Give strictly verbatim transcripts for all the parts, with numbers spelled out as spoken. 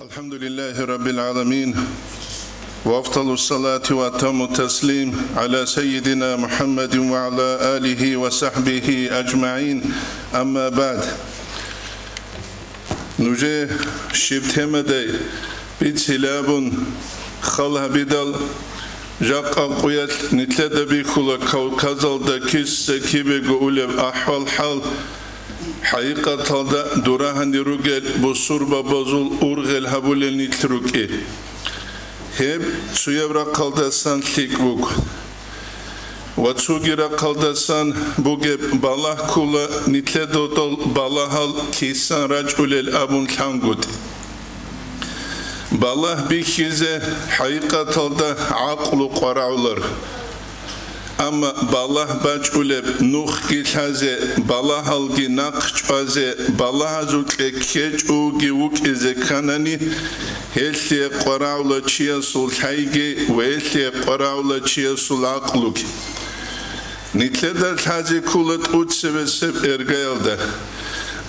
الحمد لله رب العالمين، وأفضل الصلاة وأتم التسليم على سيدنا محمد وعلى آله وصحبه أجمعين. أما بعد. Нужее щиб темадай бицилабун хал гьабидал, жакъа къуялъ нилъеда бихьула Кавказалда киса-кибего улеб ахӀвал-хӀал, хӀакъикъаталда дурагьани ругел бусурбабазул ургъел гьабулел нилъ рукӀи. Гьеб цуяб рахъалдасан лъикӀ буго. Ва цуги рахъалдасан бугеб балагь ккула нилъеда дол балагьал кисан рачӀулел абун лъангутӀи. Балагь бихьизе хӀакъикъаталда гӀакълу къварагӀулар. Амма балагь бачӀулеб нухги лъазе, балагьалги нахъ чӀвазе, балагьазукье ккечӀоги вукӀизе кканани, гьелъие къварагӀула чиясул лъайги ва гьелъие къварагӀула чиясул гӀакълуги. Нилъеда лъазе ккула тӀуцебесеб эргаялда.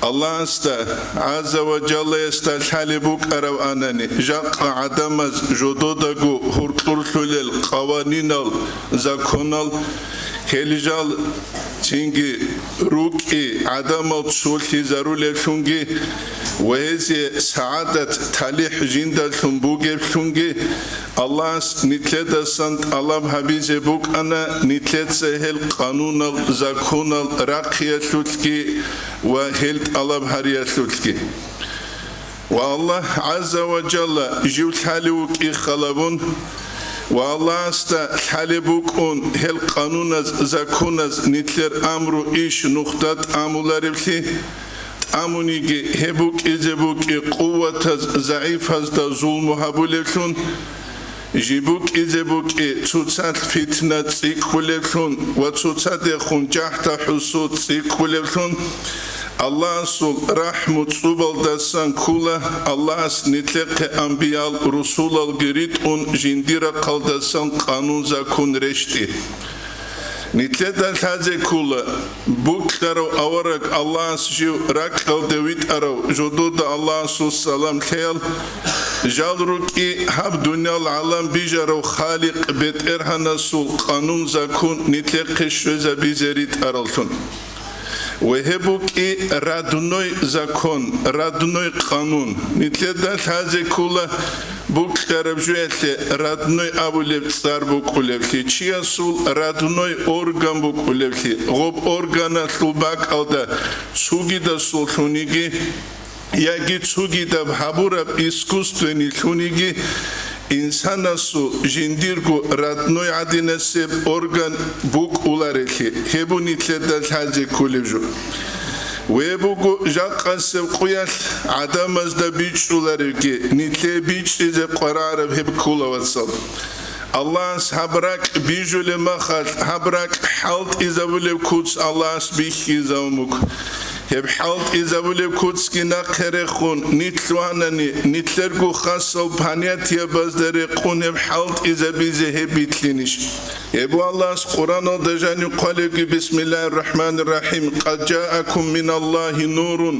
Аллагьасда, ГӀазза ва Жаллаясда лъалеб букӀараб анани, жакъа гӀадамаз жододаго гьуркьурлъулел къаванинал, законал, гьел жал цинги рукӀи гӀадамал цолъизарулевлъунги ва гьезие сагӀадат талихӀ жиндалъун бугеблъунги, Аллагьас нилъедасан тӀалаб гьабизе букӀана нилъеца гьел къанунал, законал рахъиялъулъги ва гьел тӀалаб гьариялъулъги. Ва Аллагь ГӀазза ва Жалла жив лъалев вукӀин халабун, ва Аллагьасда лъалеб букӀун гьел къануназ, законаз нилъер амру иш нухда тӀамулареблъи, тӀамуниги гьеб букӀизе букӀи къуватаз загӀипазда зулму гьабулевлъун, жиб букӀизе букӀи цоцалъ фитна цӀикӀкӀулевлъун ва цоцадехун жахӀда-хӀусу цӀикӀкӀулевлъун, Аллагьасул рахӀму цӀубалдасан ккула Аллагьас нилъехъе анбиял, русулалги ритӀун жиндир рахъалдасан къанун-закон рещтӀи. Нилъеда лъазе ккула, бокьарав авараг Аллагьас жив ракьалде витӀарав жодода Аллагьасул салам лъеял, жал рукӀи гьаб дуниял гӀалам бижарав Халикъ БетӀергьанасул къанун-закон нилъехъе щвезабизе ритӀараллъун. Ва гьеб букӀи родной закон, родной къанун. Нилъеда лъазе ккула бокьараб жоялъе родной абулеб цӀар букӀулеблъи, чиясул родной орган букӀулеблъи, гъоб органалъул бакӀалда цугидасуллъуниги, яги цугидаб гьабураб искусственныйлъуниги инсанасул жиндирго родной гӀадинасеб орган букӀуларелъи, гьеб бу нилъеда лъазе кколеб жо. Ве буго жакъасеб къуялъ гӀадамазда бичӀчӀуларевги, нилъее бичӀчӀизе къварараб гьеб ккула, вацал. Аллагьас гьаб ракь бижулеб махалъ, гьаб ракь хӀалтӀизабулеб куц Аллагьас бихьизабун буго. Гьеб хӀалтӀизабулеб куцги нахъе рехун, нилъ ванани, нилъерго хасал понятиябазда рекъун гьеб хӀалтӀизабизе гьеб битлъинищ? Гьеб Аллагьас Къуръаналда жанив хъвалебги: «Бисмиллагьир рахӀманир рахӀим. Къад жаакум миналлагьи нурун».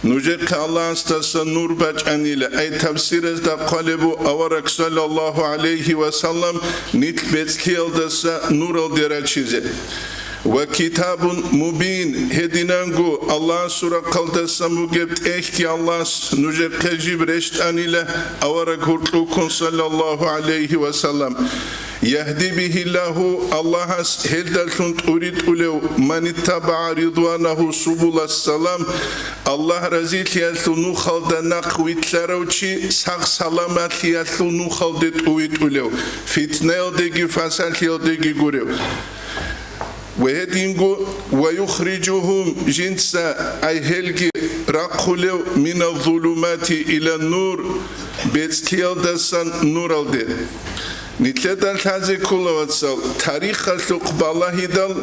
Нужехъе Аллагьасдаса нур бачӀанила. Ай, тафсиразда хъвалеб бу авараг, саллаллагьу гӀалайгьи ва саллам, нилъ бецӀлъиялдаса нуралде рачизе. «Ва китабун мубин», гьединанго Аллагьасул рахъалдасан бугеб тӀехьги Аллагьас нужехъе жиб рещтӀанила авараг гьуркьухъун, саллаллагьу гӀалайгьи ва саллам. «Ягьди бигьиллагьу», Аллагьас гьелдалъун тӀуритӀулев, «маниттабагӀа ридванагьу субулассалам», Аллагь разилъиялъул нухалда нахъ вилълъарав чи сах-саламатлъиялъул нухалде тӀувитӀулев, фитнаялдеги фасалъиялдеги гурев. Ва гьединго: «Ва юхрижугьум», жинца ай гьелги рахъулев, «миназзулумати иланнур», бецӀлъиялдасан нуралде. Нилъеда лъазе ккола, вацал, тарихалъухъ балагьидал,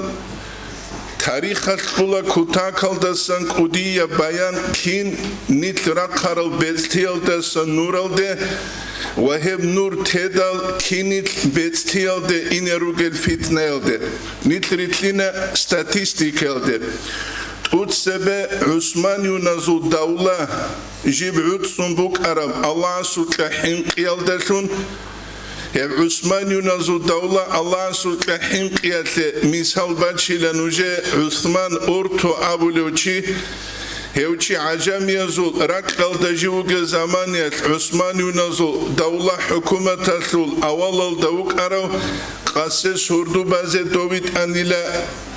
тарихалъ кьула кутакалдасан кӀудияб баян, кин нилъ рахъарал бецӀлъиялдасан нуралде ва гьеб нур тедал кинил бецӀлъиялде ине ругел фитнаялде. Нилъ рилълъина статистикаялде. ТӀуцебе ГӀусманиюназул давла жиб гӀуцӀцӀун букӀараб Аллагьасукьа хӀинкъиялдалъун, гьеб ГӀусманиюназул давла Аллагьасукьа хӀинкъиялъе мисал бачила нужее ГӀусман Орто абулев чи. Гьев чи гӀажамиязул ракьалда жив вугев заманиялъ ГӀусманиюназул давла хӀукуматалъул авалалда вукӀарав, къасе сурду базе дов витӀанила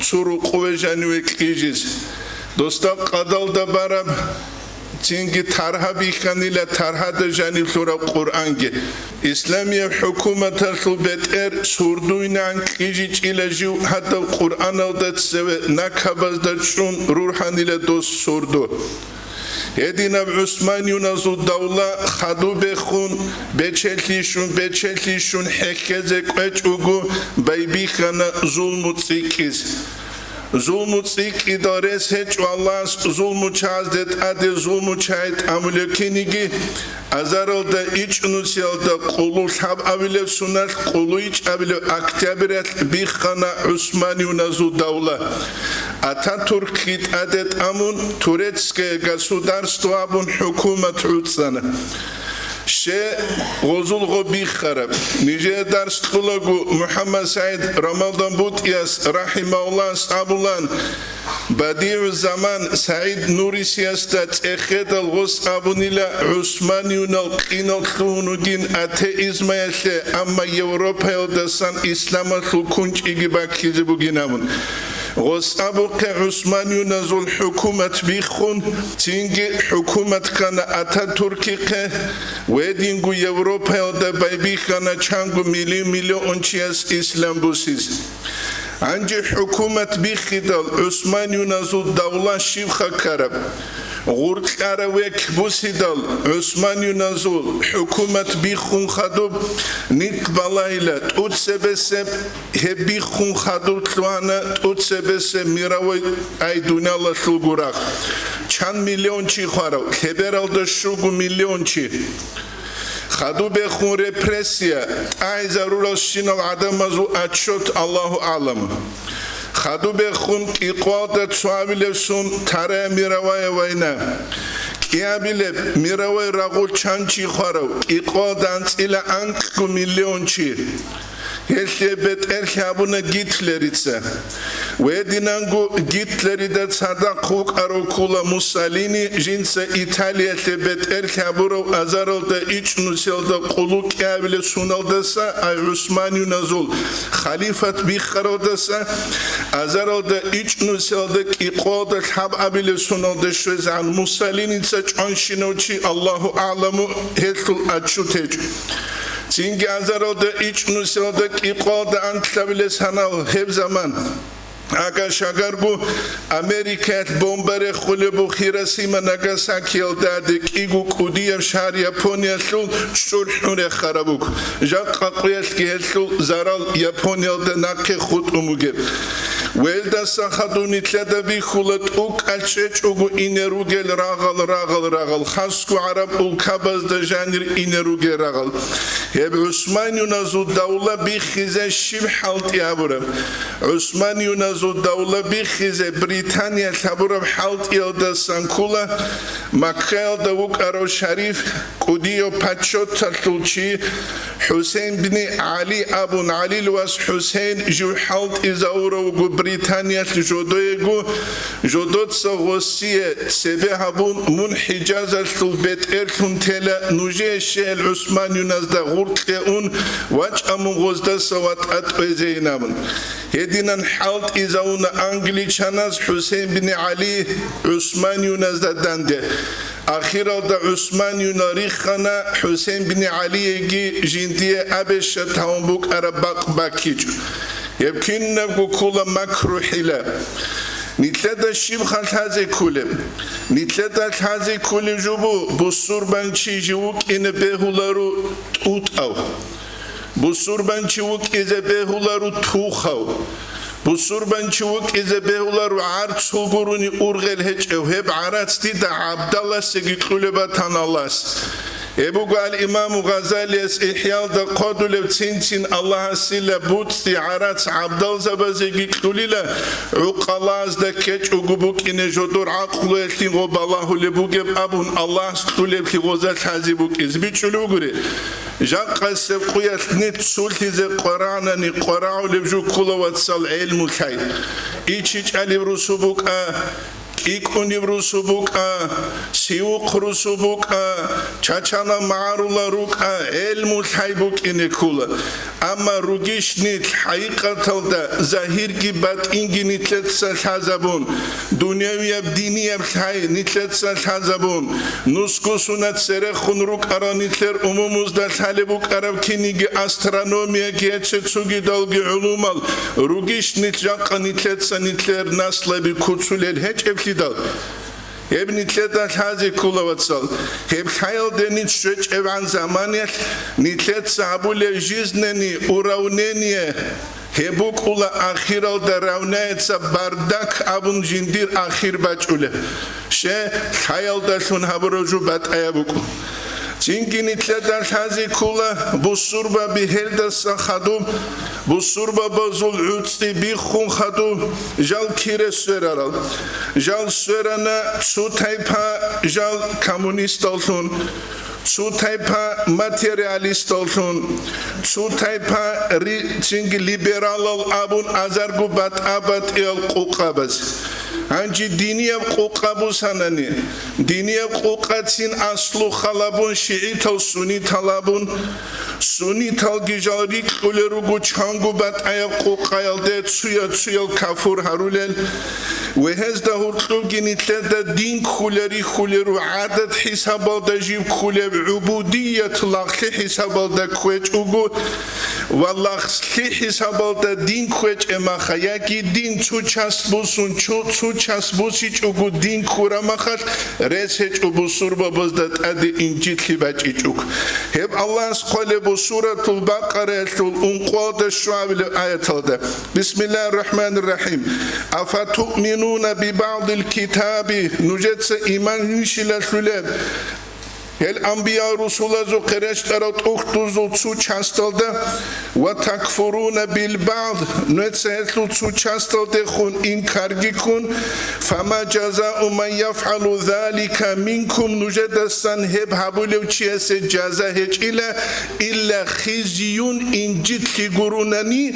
цо рукъуве жаниве кьижизе. Досда къадалда бараб, цинги таргьа бихьанила таргьада жанив лъураб Къуръанги. Исламияб хӀукуматалъул бетӀер сурдуйнан кьижичӀила жив гьадаб Къуръаналда цеве накабазда чӀун рургьанила дос сурду. Гьединаб ГӀусманиюназул давла хадубехун, бечелъищун, бечелъищун хӀехьезе кӀвечӀого, байбихьана зулму цӀикӀкӀиз. Зулму цӀикӀкӀидал рес гьечӀо Аллагьас зулмучагьазде тӀаде зулмучагьи тӀамулев киниги, азаралда ичӀнусиялда къулу лъабабилеб суналъ къулу ичӀабилеб октябрялъ биххана ГӀусманиюназул давла. Ататуркги тӀаде тӀамун, турецкое государство абун хӀукумат гӀуцӀана. Ще гъозул гъо биххараб. Нижее дарс кьулаго МухӀаммад СагӀид Рамадан БутӀияс рахӀимагьуллагьас абулан, БадигӀуззаман СагӀид Нурисиясда цӀехедал гъос абунила ГӀусманиюнал къинал лъугьун вугин атеизмаялъе, амма Европаялдасан исламалъул кунчӀиги баккизе бугин абун. Гъос абухъе ГӀусманиюназул хӀукумат биххун, цинги хӀукумат ккана Ататуркихъе, гьединго Европаялда байбихьана чанго милли-, миллиончияс ислам бусизе. Гьанже хӀукумат биххидал, ГӀусманиюназул давла щибха ккараб? Гъуркьарав век бусидал, ГӀусманиюназул хӀукумат биххун хадуб, нилъ балайила, тӀуцебесеб гьеб биххун хадуб лъугьана, тӀуцебесеб мировой, ай, дуниялалъул гурахъ. Чан миллион чи хварав, лъебералда щуго миллион чи. Хадубехун репрессия, тӀагӀизарурал щинал гӀадамазул отчет, Аллагьу аълам. Хадубехун кӀикъоялда цоабилеб сун Вторая мировая война. КӀиабилеб мировой рагъул чан чи хварав, кӀикъоялда анцӀила анкьго миллион чи. Гьелъие бетӀерлъи гьабуна Гитлерица. Гьединанго Гитлерида цадахъ вукӀарав ккола Муссолини, жинца Италиялъе бетӀерлъи гьабурав азаралда ичӀнусиялда къулу кӀиабилеб суналдаса, ай, ГӀусманиюназул халифат биххаралдаса, азаралда ичӀнусиялда кӀикъоялда лъабабилеб суналда щвезегӀан Муссолиница чӀванщинав чи, Аллагьу аъламу, гьелъул отчет гьечӀо. Цинги азаралда ичӀнусиялда кӀикъоялда анкьабилес гьанав гьеб заман. Ага-шагарго Америкаялъ бомба рехулеб буго Хиросима-Нагасакиялда, гьаде кӀиго кӀудияб шагьар Япониялъул чӀурхӀун рехараб буго. Жакъа къуялъги гьелъул зарал Япониялда нахъе хутӀун бугеб. Гьелдаса хадуб нилъеда бихьула тӀукӀал чӀечӀого ине ругел рагъал, рагъал, рагъал, хасго гӀараб улкабазда жанир ине ругел рагъал. Гьеб ГӀусманиюназул давла биххизе щиб хӀалтӀи гьабураб? ГӀусманиюназул давла биххизе Британиялъ гьабураб хӀалтӀиялдасан ккола Маккаялда вукӀарав шариф, кӀудияв почёталъул чи ХӀусейн бни ГӀали абун, ГӀалил вас ХӀусейн жив хӀалтӀизавурав вуго Британиялъ жодоего, жодоца гъосие цебе гьабун, мун ХӀижазалъул бетӀерлъун тела, нужее щегьел ГӀусманиюназда гъуркье ун, вачӀа мун гъоздаса ватӀа тӀвезейин абун. Гьединан хӀалтӀизавуна англичаназ ХӀусейн бин ГӀали ГӀусманиюназда данде. Ахиралда ГӀусманиюнал риххана, ХӀусейн бин ГӀалиеги жиндие абеша тавун букӀараб бакъ баккичӀо. Гьеб кинабго ккола макру-хӀила. Нилъеда щибха лъазе кколеб? Нилъеда лъазе кколеб жо буго, бусурбанчи жив вукӀине бегьуларо тӀутӀав. Бусурбанчи вукӀизе бегьуларо тухав. Бусурбанчи вукӀизе бегьуларо гӀарцул гурони ургъел гьечӀев, гьеб гӀарац дида ГӀабдалласеги кьулеб батана Аллагьас. Гьеб буго ал-Имаму Гъазалияс ИхӀялда хъодулев: цин-цин Аллагьасила буцӀцӀи гӀарац гӀабдалзабазеги кьулила, гӀукъалазда ккечӀого букӀине жодор гӀакълуялъе гъо балагьулеб бугеб абун, Аллагьас кьулеблъи гъоза лъазе букӀизе бичӀчӀулеб бугури. Жакъасеб къуялъ нилъ цулъизе къварагӀнани къварагӀулеб жо ккула, вацал, гӀелму лъай. ИчичӀалиб русу букӀа, кӀикӀуниб русу букӀа, сиухъ русу букӀа, чачана магӀарула рукӀа, гӀелму лъай букӀине ккула. Амма ругищ нилъ хӀакъикъаталда, загьирги батӀинги нилъеца лъазабун, дунявияб динияб лъай нилъеца лъазабун, нусго сунат церехун рукӀарал нилъер умумузда лъалеб букӀараб киниги, астрономия, геце цугидалги гӀулумал, ругищ нилъ жакъа нилъеца нилъер наслаби куцулел гьечӀеблъидал? Гьеб нилъеда лъазе ккула, вацал. Гьеб лъаялде нилъ щвечӀебгӀан заманаялъ нилъеца гьабулеб жизненные уравнения, гьеб букӀула ахиралда равняется бардак абун жиндир ахир бачӀулеб. Ще, лъаялдалъун гьабураб жо батӀаяб букӀун. Цинги нилъеда лъазе ккула бусурбаби гьелдаса хадуб, бусурбабазул гӀуцӀи биххун хадуб, жал кире сверарал. Жал сверана цо тайпа жал коммунисталлъун, цо тайпа материалисталлъун, цо тайпа ри-, цинги либералал абун азарго батӀа-батӀиял къукъабаз. Гьанже динияб къукъа бусанани, динияб къукъацин аслу халабун шигӀитал сунитал абун, суниталги жал рикьулел руго чанго батӀаяб къукъаялде цуя-цуял кафур гьарулел. Ва гьезда гьоркьобги нилъеда дин ккула рихьулел руго гӀадат хӀисабалда жиб ккулеб гӀубудият лагълъи хӀисабалда кквечӀого, ва лагълъи хӀисабалда дин кквечӀеб маха, яги дин цо час бусун, цо, цо час бусичӀого дин ккураб махалъ, рес гьечӀо бусурбабазда тӀаде инжитлъи бачӀичӀого. Гьеб Аллагьас хъвалеб буго Суратул Бакъараялъул ункъоялда щуабилеб аяталда: Бисмиллагьир рахӀманир рахӀим. Афатуъминуна бибагӀдил китаби, нужеца иман нилъила лъулеб? Гьел анбиял-русулазухъе рещтӀарал тӀухьдузул цо часталда, ва такфуруна бил багӀд, нужеца гьелъул цо часталдехун инкарги ккун, фама жазау ман яфгӀалу залика минкум, нужедасан гьеб гьабулев чиясе жаза гьечӀила, илла хизюн, инжитлъи гурунани,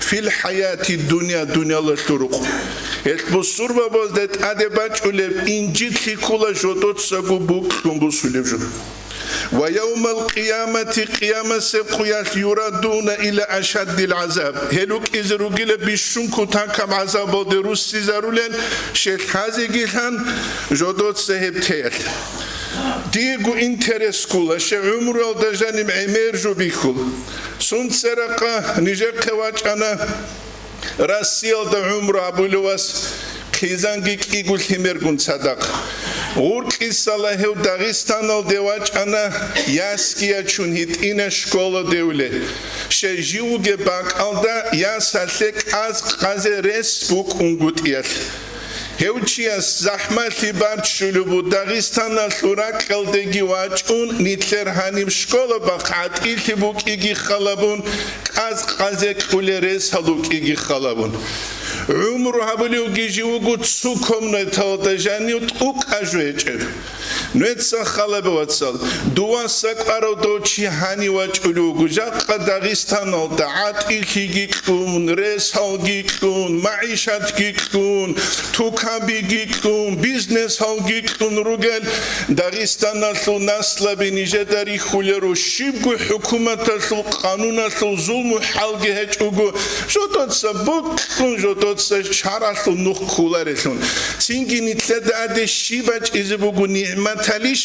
фил хӀаяти дунъя, дунялалъул рукъ. Гьелъ бусурбабазда тӀаде бачӀулеб инжитлъи ккула жодоцаго бокьун бусулеб жо. Ва явмал къиямати, къиямасеб къуялъ, юрадуна иля ашаддил гӀазаб, гьел рукӀизе ругила бищун кутакаб гӀазабалде руссизарулел, щел лъазегилан жодоца гьеб теялъ. Диего интерес ккула, ще гӀумруялда жаниб гӀемер жо бихьула. Сун церакъа нижехъе вачӀана Россиялда гӀумру гьабулев вас, хъизанги кӀиго лъимергун цадахъ. Гъуркьисала гьев Дагъистаналде вачӀана, ясги ячун гьитӀина школа девле. Ще жив вугеб бакӀалда ясалъе кӀаз-къазе рес букӀунгутӀиялъ. Гьев чияс захӀмалъи барччулеб буго, Дагъистаналъул ракьалдеги вачӀун, нилъер гьаниб школа бахъ гӀатӀилъи букӀиги халабун, кӀаз-къазе кьулел рес гьалукӀиги халабун. ГӀумру гьабулевги жив вуго цо комнаталда жанив тӀукӀа жо гьечӀеб. Нуеца халабе, вацал, дуваса кӀварав дов чи гьанив вачӀулев вуго, жакъа Дагъистаналда гӀатӀилъиги кьун, ресалги кьун, магӀишатги кьун, тукабиги кьун, бизнесалги кьун ругел Дагъистаналъул наслаби нижеда рихьулеро, щибго хӀукуматалъул къануналъул зулму хӀалги гьечӀого, жодоца бокьун, жодоца чаралъул нух кколарелъун. Цинги нилъеда гьаде щиб бачӀизе буго, нигӀматалищ,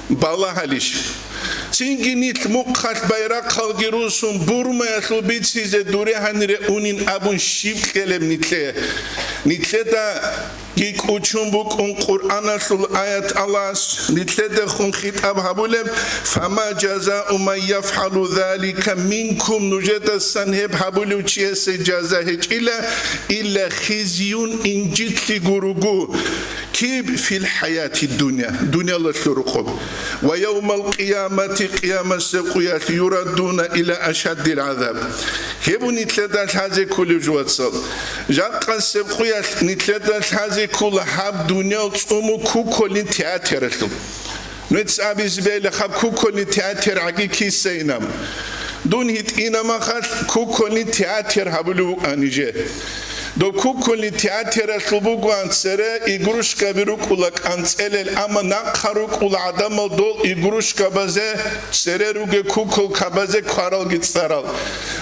балагьалищ? Цинги нилъ мухъалъ байрахъалги русун, Бурмаялъул бицизе дуре гьанире унин абун щиб кьелеб нилъе? Нилъеда ги кӀучун букӀун Къуръаналъул аят Аллагьас нилъедехун хитӀаб гьабулеб: «Фама жазау ман яфгӀалу залика минкум», нужедасан гьеб гьабулев чиясе жаза гьечӀила, илла хизюн, инжитлъи гуругу. киб фил хӀаяти дунья, дунялалъул рукъоб. Ва явмал къиямати, къиямасеб къуялъ, юраддуна иля ашаддил гӀазаб. Гьеб нилъеда лъазе кколеб жо, вацал. Жакъасеб къуялъ нилъеда лъазе ккола гьаб дуниял цӀуму кукколин театралъул. Нуц абизе бегьила гьаб кукколин театр гӀаги кисайинаб. Дун гьитӀинаб махалъ кукколин театр гьабулеб букӀана ниж. Доб кукколин театралъул бугоан цере игрушкаби рукӀула кӀанцӀелел, амма нахъа рукӀула гӀадамал дол игрушкабазе цере ругел куколкабазе кваралги цӀарал.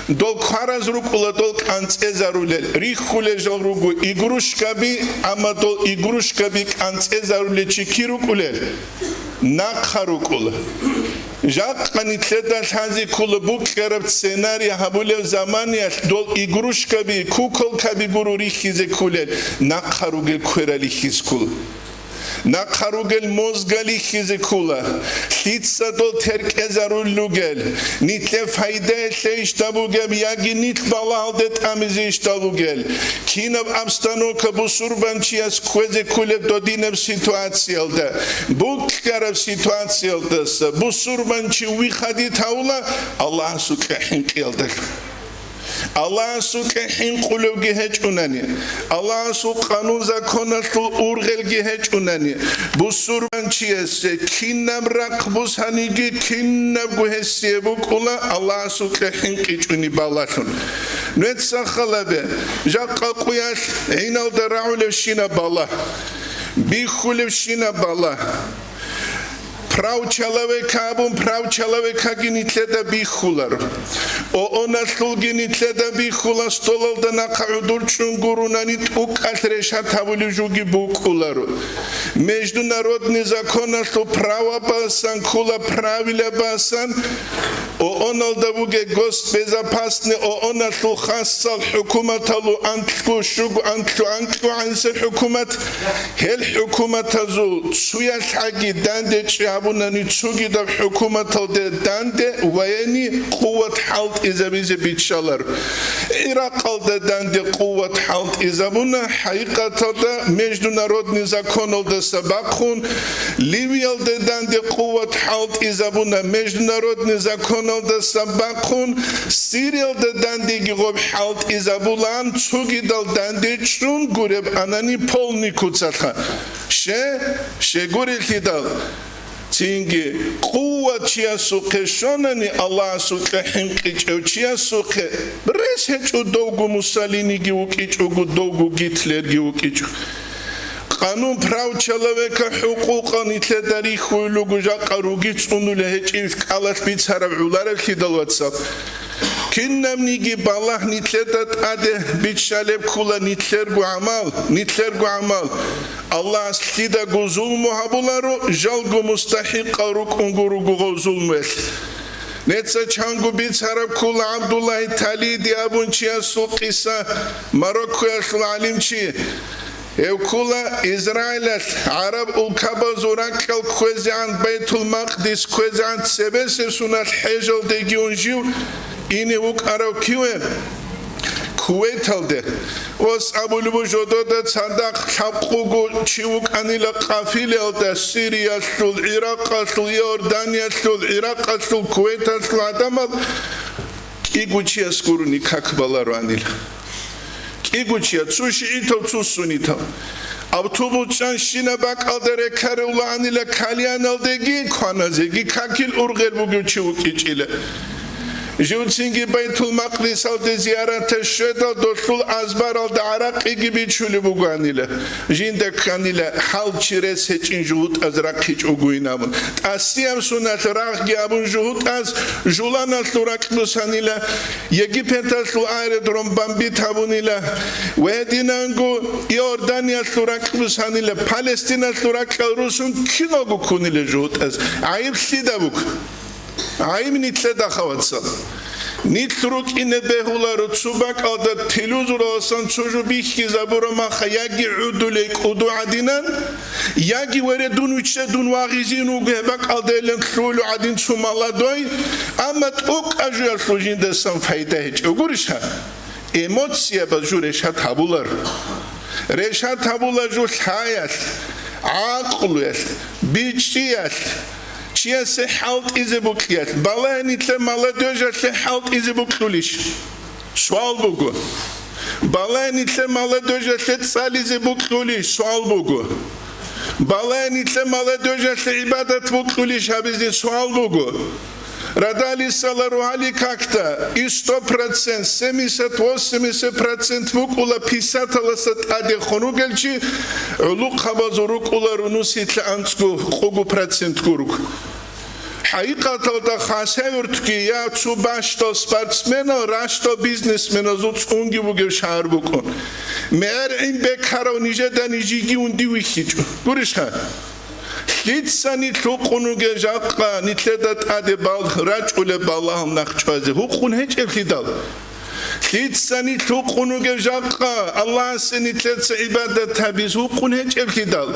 Дол квараз рукӀула дол кӀанцӀезарулел, рихьулел жал руго игрушкаби, амма дол игрушкаби кӀанцӀезарулел чи кир рукӀулел? Нахъа рукӀула. Жакъа нилъеда лъазе ккола букӀараб сценарий гьабулеб заманиялъ дол игрушкаби, куколкаби гуро рихьизе кколел, нахъа ругел кверал рихьизе ккола. Нахъа ругел мозгал рихьизе ккола. Лъица дол теркӀезарулел ругел? Нилъер пайдаялъе ишда бугеб яги нилъ балагьалде тӀамизе ишда бугел? Кинаб обстановка бусурбанчияс кквезе кколеб додинаб ситуациялда, букьараб ситуациялдаса бусурбанчи выходит гьавула Аллагьасукьа хӀинкъиялдалъун. Аллагьасукьа хӀинкъулевги гьечӀунани, Аллагьасул къанун-законалъул ургъелги гьечӀунани, бусурбанчиясе кинаб рахъ бусаниги, кинабго гьесие букӀула Аллагьасукьа хӀинкъичӀони балалъун. Нуца халабе, жакъа къуялъ гӀиналда рагӀулевщинаб балагь, бихьулевщинаб балагь. Прав человека абун, прав человекаги нилъеда бихьуларо. ООНалъулги нилъеда бихьула, столалда нахъа гӀодор чӀун гурунани тӀукӀалъ решат гьабулев жуги букӀуларо. Международный законалъул правобасан ккола, правилабасан. ООНалда бугеб госбезопасный, ООНалъул хасал хӀукуматалъул анлъго, щуго, анлъго, анкьго гӀанасеб хӀукумат. Гьел хӀукуматазул цуялъ гьаги данде чӀи гьабунани, цогидаб хӀукуматалде данде военный къуват хӀалтӀизабизе биччалар. Иракъалда данде къуват хӀалтӀизабуна, хӀакъикъаталда международный законалдаса бахъун, Ливиялда данде къуват хӀалтӀизабуна, международный законалдаса бахъун, Сириялда дандеги гъоб хӀалтӀизабулаан, цогидал данде чӀун гуреб анани полный куцалъа. Ще, щегурелъидал, цинги къуват чиясухъе щонани, Аллагьасукьа хӀинкъичӀев чиясухъе рес гьечӀо, довго Муссолиниги вукӀичӀого, довго Гитлерги вукӀичӀо. Къанун прав человека хӀукъукъал нилъеда рихьулел руго, жакъа руги цӀунулел гьечӀин кӀалалъ бицараб гӀоларевлъидал, вацал. Кинабниги балагь нилъеда тӀаде биччалеб ккола нилъерго гӀамал, нилъерго гӀамал. Аллагьас лъидаго зулму гьабуларо, жалго мустахӀикъал рукӀунго руго гъов зулмуялъ. Нуца чанго бицараб ккола ГӀабдуллагьи Талиди абун чиясул къиса, Мароккоялъул гӀалимчи. Гьев ккола Израилалъ, гӀараб улкабазул ракьал кквезегӀан, Байтул-Макъдис кквезегӀан цебесеб соналъ хӀежалдеги ун жив ине вукӀарав киве Кувейталде. Ос абулеб буго, жодода цадахъ лъабкъого чи вукӀанила къафилаялда, Сириялъул, ГӀиракъалъул, Иорданиялъул, ГӀиракъалъул, Кувейталъул гӀадамал. КӀиго чияс гурони как балароанила. КӀиго чияс, цо шигӀитав, цо сунитав. Автобус чӀанщина бакӀалда рекарулаанила, кальяналдеги кваназеги какил ургъел бугев чи вукӀичӀила. Живцинги Байтул-Макъдисалде зияраталде щведал, долъул азбаралда гӀаракъиги бичулеб бугоанила. Жинда кканила, хӀал чи рес гьечӀин жугьутӀаз рахъичӀогойин абун. ТӀасияб соналъ рагъги абун жугьутӀаз жуланалъул ракь бусанила, Египеталъул аэродром бомбит гьабунила, ва гьединанго Иорданиялъул ракь бусанила, Палестиналъул ракьал русун киналго ккунила жугьутӀаз. ГӀайиб лъида буго? ГӀайиб нилъеда, вацал. Нилъ рукӀине бегьуларо цо бакӀалда телевизораласан цо жо бихьизабураб маха, яги гӀодулей кӀуду гӀадинан, яги, вере, дун вичча, дун вагъизин вуго гьеб бакӀалдайилан лъугьулев гӀадин цо молодой, амма тӀокӀаб жоялъул жиндасан пайда гьечӀев гурищ гьаб? Эмоциябаз жо решат гьабулар. Решат гьабула жо лъаялъ. гӀакълуялъ, бичӀчӀиялъ, чиясе хӀалтӀизе букьиялъ, балагье нилъер молодёжалъе хӀалтӀизе букьулищ? Суал буго. Балагье нилъер молодёжалъе цӀализе букьулищ? Суал буго. Балагье нилъер молодёжалъе гӀибадат букьулищ гьабизе? Суал буго. Радалисала рогьалил какда и сто процент, семьдесят-восемьдесят процент букӀула писателаса тӀадехун ругел чи, гӀулухъабазул рукӀула рунусилъа анцӀго къугу процент гург. ХӀакъикъаталда Хасавюртги я цо бащдал спортсменал ращдал бизнесменазул цӀунги бугев шагьар букӀун. МегӀер гӀин бекарав нижеда нижеги унди вихьичӀо. Гурищха? Лъица нилъ гьукъун вугел жакъа нилъеда тӀаде бал рачӀулеб балагьал нахъчӀвазе гьукъун гьечӀеблъидал? Лъица нилъ гьукъун вугел жакъа Аллагьасе нилъеца гӀибадат гьабиз гьукъун гьечӀеблъидал?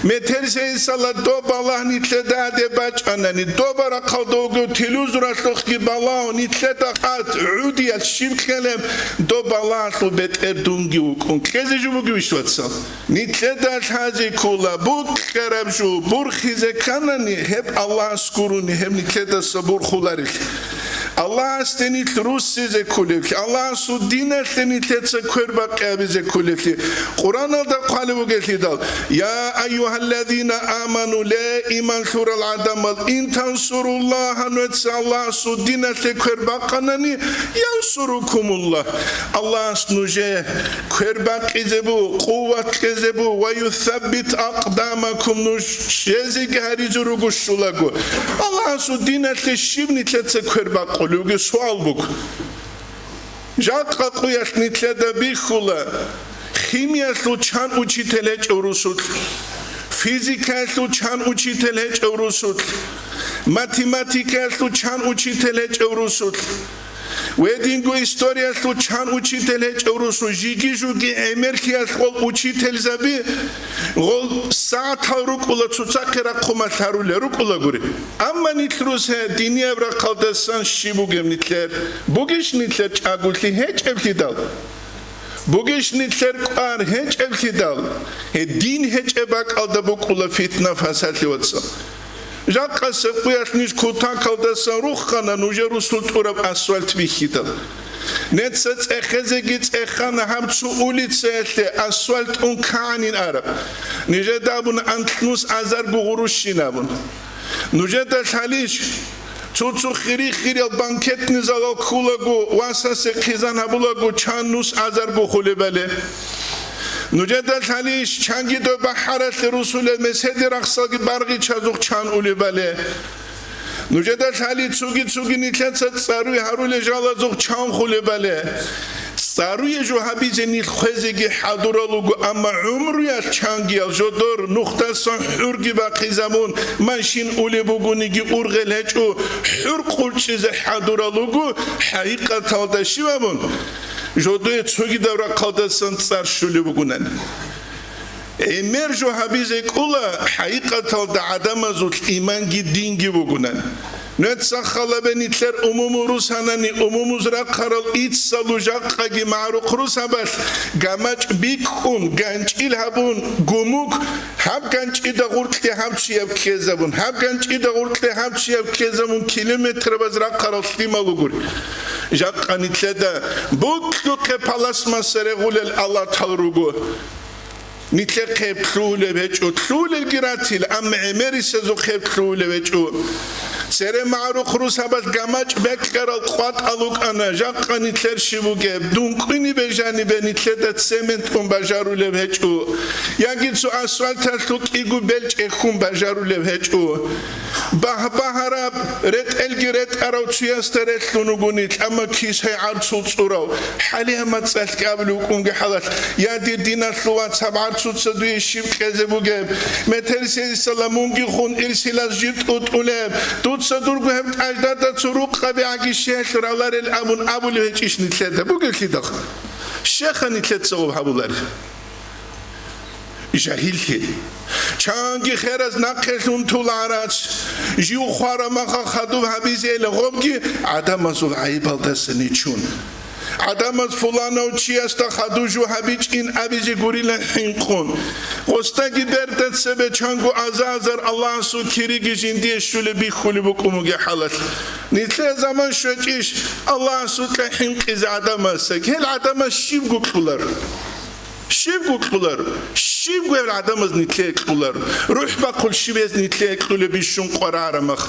Метерсейсала доб балагь нилъеда гьаде бачӀанани, доба рахъалда вугев телевизоралъухъги балагьун нилъеда къат гӀудиялъ щиб кьелеб доб балагьалъул бетӀер дунги вукӀун кьезе жо бугевищ, вацал? Нилъеда лъазе ккола, букьараб жо бурхизе кканани, гьеб Аллагьас гурони, гьеб нилъедаса бурхуларелъи. Аллагьасде нилъ руссизе кколеблъи, Аллагьасул диналъе нилъеца квербакъи гьабизе кколеблъи. Къуръаналда хъвалев вугелъидал: «Я айюгьаллазина аману», ле, иман лъурал гӀадамал, «ин тансуруллагьа», нуца Аллагьасул диналъе квербакъанани, «янсурукумуллагь», Аллагьас нужее квербакъизе бу, къуват кьезе бу, «ва юсаббит акъдамакум», нуж щезеги гьаризе руго щулаго. Аллагьасул диналъе щиб нилъеца квербакъулевги суал буго. Жакъа къуялъ нилъеда бихьула химиялъул чан учитель гьечӀев русулъ, физикаялъул чан учитель гьечӀев русулъ, математикаялъул чан учитель гьечӀев русулъ. Гьединго историялъул чан учитель гьечӀев русу, жиги-жуги гӀемерлъиялъ гъол учительзаби, гъол сагӀатал рукӀула цоцахъе рахъумалъ гьарулел рукӀулагури. Амма нилъ рус гье динияб рахъалдасан щиб бугеб нилъер? Бугищ нилъер чӀаголъи гьечӀеблъидал? Бугищ нилъер кӀвар гьечӀеблъидал? Гье дин гьечӀеб бакӀалда букӀула фитна-фасалъи, вацал. Жакъа сепкъуялъ ниж кутакалдасан руххана нужер русул тӀураб асфальт бихьидал. Неца цӀехезеги цӀехана гьаб цо улицаялъе асфальт ун кагӀанин араб. Нижеда абун анлънус азарго гъурущин абун. Нужеда лъалищ, цо-цо хири-хириял банкетный залал ккулаго, васасе хъизан гьабулаго, чан нус азарго хулебали. Нужеда лъалищ, чанги доб бахӀаралъе русулел меседи рахсалги баргъичазухъ чан улебали. Нужеда лъали цуги-цуги нилъеца цӀаруй гьарулел жалазухъ чан хулебали. ЦӀаруе жо гьабизе нилъ хвезеги хӀадурал руго, амма гӀумруялъ чангиял жодор нухдасан хӀурги бахъизабун, машин улеб бугониги ургъел гьечӀо, хӀур къулчӀизе хӀадурал руго, хӀакъикъаталда щиб абун, жодое цогидаб рахъалдасан цӀар щулеб бугунани. ГӀемер жо гьабизе кӀула, хӀакъикъаталда гӀадамазулъ иманги динги бугунан. Нуца халабе нилъер умуму русанани, умумуз рахъарал иццалу жакъаги магӀрухъ русабалъ гамачӀ бикӀкӀун, ганчӀил гьабун, гумук, гьаб ганчӀида гъуркье гьаб чияв ккезабун, гьаб ганчӀида гъуркье гьаб чияв ккезабун, километрабаз рахъарал лъимал ругур. Жакъа нилъеда букьухъе пластмасса регъулел алатал руго. Нилъехъе лъугьулеб гьечӀо, лъугьулелги ратил, амма гӀемерисезухъе лъугьулеб гьечӀо. Цере магӀрухъ русабалъ гамачӀ бекьарал къватӀал рукӀана, жакъа нилъер щиб бугеб, дун кӀвинибе жанибе нилъеда цемент ун бажарулеб гьечӀо, яги цо асфальталъул кӀиго белчӀ эхьун бажарулеб гьечӀо. Багь-багьараб, ретӀелги ретӀарав цуясда релълъун вугони, амма кисай гӀарцул цӀурав, хӀалия мацӀалъ кӀабулев вукӀунги хӀалалъ, я, дир диналъул вац, гьаб гӀарцуца дуе щиб кьезе бугеб? Метерсейсала мунги хун ирсилас жир тӀутӀулеб, дуца дурго гьеб тӀаждада цо рукъаби гӀаги щелъ раларел абун абулев гьечӀищ нилъеда? Бугелъидал, щеха нилъеца гъоб гьабуларел. Жагьиллъи. Чанги хераз нахъе лъун тула гӀарац, жив хварамаха хадуб гьабизейила гъобги гӀадамазул гӀайибалдаса нечун. ГӀадамаз пуланав чиясда хадув жо гьабичӀин абизе гурила хӀинкъун. Гъосдаги берда цебе чанго азазар Аллагьасул кириги жиндие щулеб бихьулеб букӀун бугеб хӀалалъ. Нилъее заман щвечӀищ Аллагьасукьа хӀинкъизе гӀадамасеги? Гьел гӀадамаз щибго кьолар. Щибго кьолар. Щибго гьел гӀадамаз нилъее кьолар. РухӀ бахъул щивез нилъее кьолеб бищун къварагӀарамах.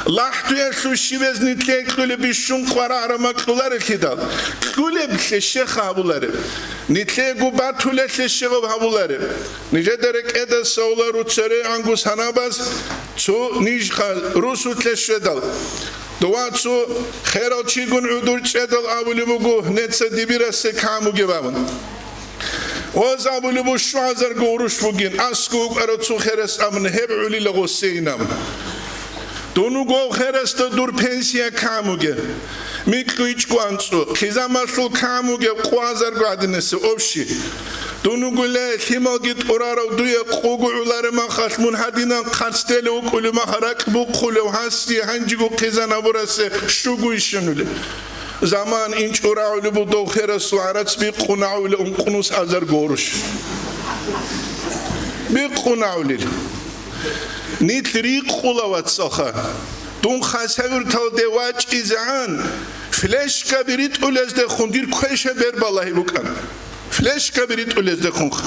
ЛахӀдуялъул щивез нилъее кьолеб бищун къварагӀарамах кьоларелъидал, кьолеблъе щеха гьабулареб. Нилъеего батулелъе щегъаб гьабулареб. Нижеда рекӀеда савлару церегӀанго санабаз цо нижха русулъе щведал. Дова цо херал чигун гӀодор чӀедал абулеб буго, неца дибирасе камуге бабун. Оз абулеб бу щуазарго урущ бугин, асго вукӀарав цо херас абуна, гьеб гӀолила гъосейин абун. Дун вуго херасда дур пенсия камуге. Микьу ичӀго анцӀу, хъизамалъул камуге къуазарго гӀадинесе, общий. Дун вугуле, лъималги тӀурарав дуе къугу гӀолареб махалъ мун гьадинан хъарцделев вукӀулев мах ракӀ бухъулев гьасие гьанжего хъизан абурасе щугу ищануле. Заман инчӀо рагӀулеб буго дов херасул гӀарац бикъун гӀавулев ункънус азар горущ. Бикъун гӀавулел. Нилъ рикъула, вацалха. Дун хасавюрталде вачӀизегӀан, флешкаби ритӀулездехун дир квеша бербалагьи букӀан. Флешкаби ритӀулездехунха.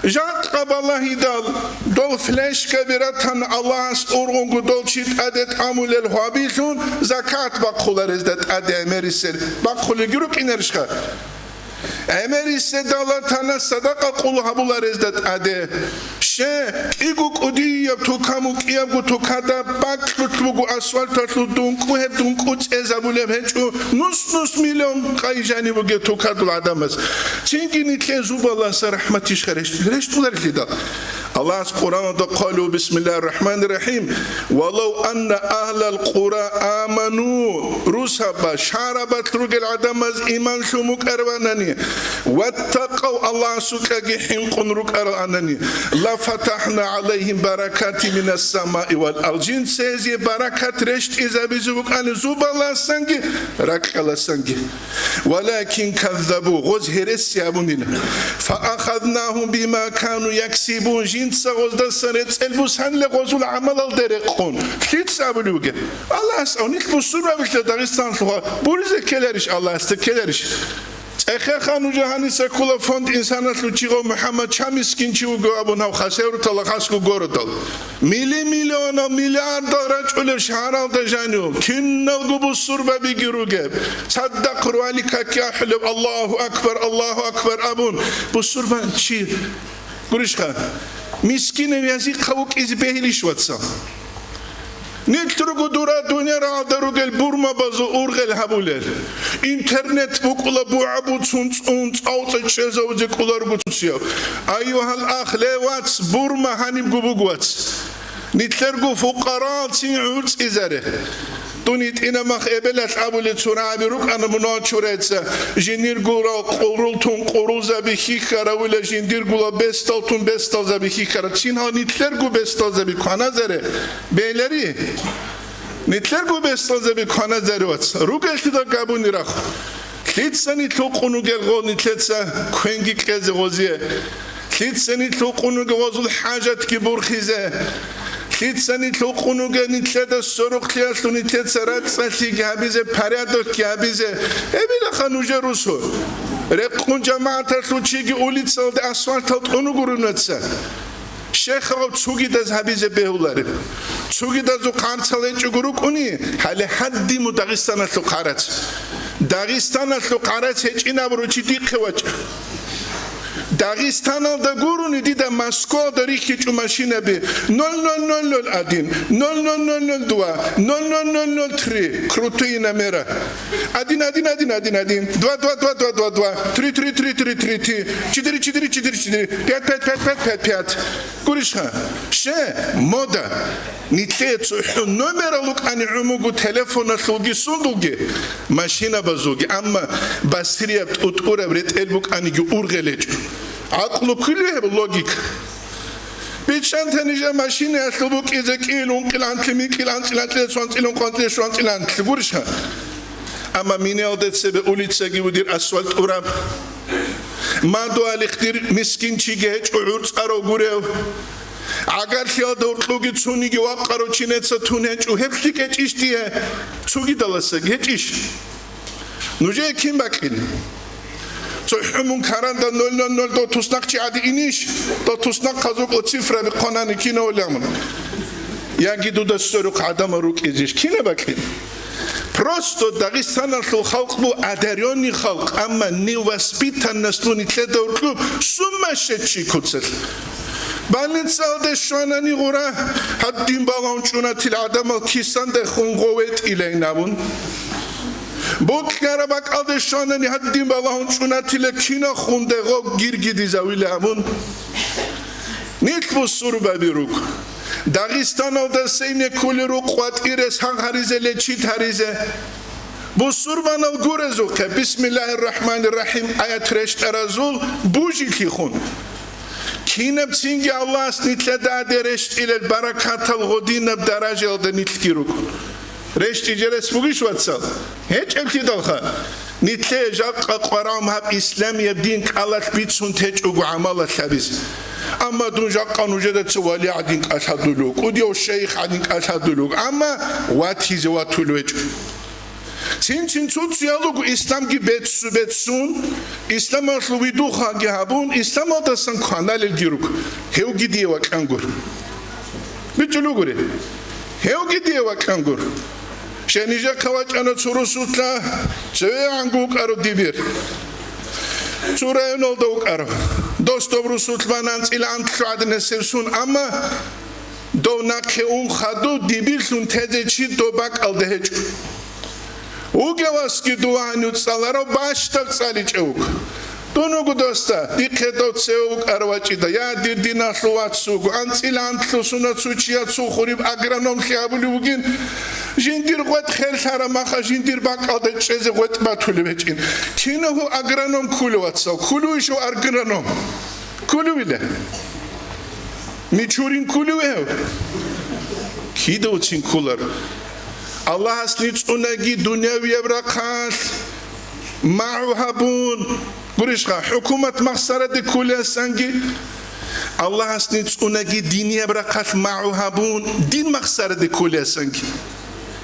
Жакъа балагьидал, дол флешкаби ратан Аллагьас ургъунго дол чи тӀаде тӀамулел гьабилъун закат бахъуларезда тӀаде гӀемерисел бахъулелги рукӀинарищха? ГӀемерисел далатана садакъа къулу гьабуларезда тӀаде. Ще, кӀиго кӀудияб тукам вукӀиябго тукада бакьулъ буго асфальталъул дункӀу, гьеб дункӀу цӀезабулеб гьечӀо, нус-нус миллион къайи жаниб бугеб тукадул гӀадамаз. Цинги нилъее зубаласа рахӀматищха рещтӀ-, рещтӀуларелъидал? Аллагьас Къуръаналда хъвалев, бисмиллагьир рахӀманир рахӀим, «Валав анна агьлал къура аману», русаба, шагьарабалъ ругел гӀадамаз иман лъун букӀарабанани, «ваттакъав», Аллагьасукьаги хӀинкъун рукӀарал анани, «ла фатахӀна гӀалайгьим баракатин минас самаи вал ард», жинца гьезие баракат рещтӀизабизе букӀани зубаласанги, ракьаласанги. «Валакин каззабу», гъоз гьереси абунила. «Фаахазнагьум бима кану яксибун», жинца гъоздасан рецӀел бусанила гъозул гӀамалалде рекъон. Лъица абулев вугеб? Аллагьас ав, нилъ бусурбабилъа Дагъистаналъуха буризе ккеларищ, Аллагьасда ккеларищ? ЦӀехеха нуж гьаниса ккола фонд «Инсаналъул чигъав МухӀаммад», чан мискин чи вуго абун гьав Хасавюрталда хасго городал. Мили-миллионал, миллиардал рачӀулев шагьаралда жанив, киналго бусурбабиги ругеб, цадахъ руали каки ахӀулеб, «Аллагьу акбар, Аллагьу акбар» абун, бусурбан чи гурищха? Мискинав язихъа вукӀизе бегьилищ, вацал? Нилъ руго дура дунъя рагӀалда ругел бурмабазул ургъел гьабулел. Интернет букӀула бугӀа буцун цӀун цӀалцӀа чӀезавузе кӀоларго цоцияв. Айюгьал ах, ле вац, бурма гьанибго буго, вац. Нилъерго фукъарал цин гӀурцӀизаре. Дун гьитӀинаб мах эбелалъ абулел цо рагӀаби рукӀана мунагьал чурайца, жиндиргурал къурултун къурулзаби хьихьаравила, жиндиргула бесдалтун бесдалзаби хьихьара. Цин гьал нилъерго бесдалзаби кваназаре, бегьлари. Нилъерго бесдалзаби кваназаре, вац, ругелъидал габуни рахъ. Лъицани лъукъун вугел гъо нилъеца квенги кьезе гъозие. Лъицани лъукъун вугел гъозул хӀажатги бурхизе. Лъицани лъукъун вугел нилъеда сорухълъиялъул нилъеца рацӀцӀалъиги гьабизе, порядокги гьабизе. Эбилаха нужер русу. Рекъун жамагӀаталъул чиги улицалде асфальтал тӀун вугурунеца. Шехав цугидаз гьабизе бегьулареб. Цугидазул хъарцал гьечӀого рукӀуни, гьале гьадиму Дагъистаналъул хъарац. Дагъистаналъул хъарац гьечӀинаб ручи дихъе вачӀа. Дагъистаналда гурони дида Москвалда рихьичӀо машинаби: ноль ноль ноль ноль один, ноль ноль ноль ноль два, ноль ноль ноль ноль три, крутые номера. Один, один, один, один, один, два, два, два, два, два, два, три, три, три, три, три, три, четыре, четыре, четыре, четыре, пять, пять, пять, пять, пять, пять. Гурищха, ще мода. Нилъее цохӀо номерал вукӀани гӀумугу телефоналъулги сундулги, машинабазулги, амма басрияб тӀутӀураб ретӀел букӀаниги ургъел гьечӀо. ГӀакълу кколев гьеб логика. Биччанте нижер машинаялъул букӀизе кӀиил, ункъил, анлъи, микьил, анцӀил, анцӀил, цо анцӀил, ункъо анцӀил, щуанцӀил, анлъи гурищха? Амма миниялда цебе улицаги ву дир асфальт ураб. Мадугьалихъ дир мискин чиги гьечӀо гӀурцӀарав гурев. ГӀагарлъиялда гьоркьуги цуниги вакъарав чинеца тун гьечӀо, гьеб лъикӀ гьечӀищ дие цугидаласаги гьечӀищ? Нужее кин бакӀин? ЦохӀо мун каранда ноль ноль ноль дов туснахъ чи гӀади инищ? Дов туснахъазул цифраби хъванани кинавулев мун? Яги дуда сорухъ гӀадамал рукӀизищ? Кина бакӀин? Просто Дагъистаналъул халкъ бу одарённый халкъ, амма невоспитанностьлъун итлъеда уркьуб сумасшедший куцалъ. Больницалде щванани гъура, гьадин балагьун чӀунатил гӀадамал кисанде хун гъов ветӀилайин абун. Букьараб бакӀалде щванани гьадин балагьун чӀунатила кинахунде гъов гиргидизавила абун. Нилъ бусурбаби руго. Дагъистаналда сейне кколел рукъ ватӀирес гьагь гьаризе, лечит гьаризе. Бусурбанал гурезухъе, Бисмиллагьир рахӀманир рахӀим аят рещтӀаразул бужилъихун. Кинабцинги Аллагьас нилъеда гьаде рещтӀилел баракатал гъодинаб даражаялда нилъги руго. РещтӀизе рес бугищ, вацал? ГьечӀеблъидалха, нилъее жакъа къварагӀум гьаб исламияб дин кӀалалъ бицун течӀого гӀамалалъ гьабизе. Амма дун жакъа нужеда цо вали гӀадин кӀалъадулев, кӀудияв шейх гӀадин кӀалъадулев, амма ватизе ватулев гьечӀо. Цин-цин цо-цоял руго исламги беццу-беццун, исламалъул видухаги гьабун, исламалдасан кваналелги руго. Гьевги дие вакьангур. БичӀчӀулугури. Гьевги дие вакьангур. Щай нижехъа вачӀана цо русулъа, цевегӀанго вукӀарав дибир. Цо районалда вукӀарав. Дос доб русулъ бан анцӀила анлъу гӀадин гьесевсун, амма дов нахъе ун хадув дибирлъун тезе чи доб бакӀалда гьечӀо. Вугевасги дова гьанив цӀаларав бащдаб цӀаличӀев вуго. Дун вуго, доста, дихъе дов цеве вукӀарав вачӀида, я, дир диналъул вац вуго, анцӀила анлъу суна цо чияцул хуриб агрономлъи абулев вугин, жиндир гъветӀ херлъараб маха жиндир бакӀалда чӀезе гъветӀ батулев гьечӀин. Кинав гьев агроном кколев, вацал? Кколев ишав агроном? Кколевила? Мичурин кколев гьев? Кида уцин кколар? Аллагьас ницӀунаги дунявияб рахъалъ магӀу гьабун, гурищха, хӀукумат махсараде кколеасанги, Аллагьас ницӀунаги динияб рахъалъ магӀу гьабун, дин махсараде кколеасанги.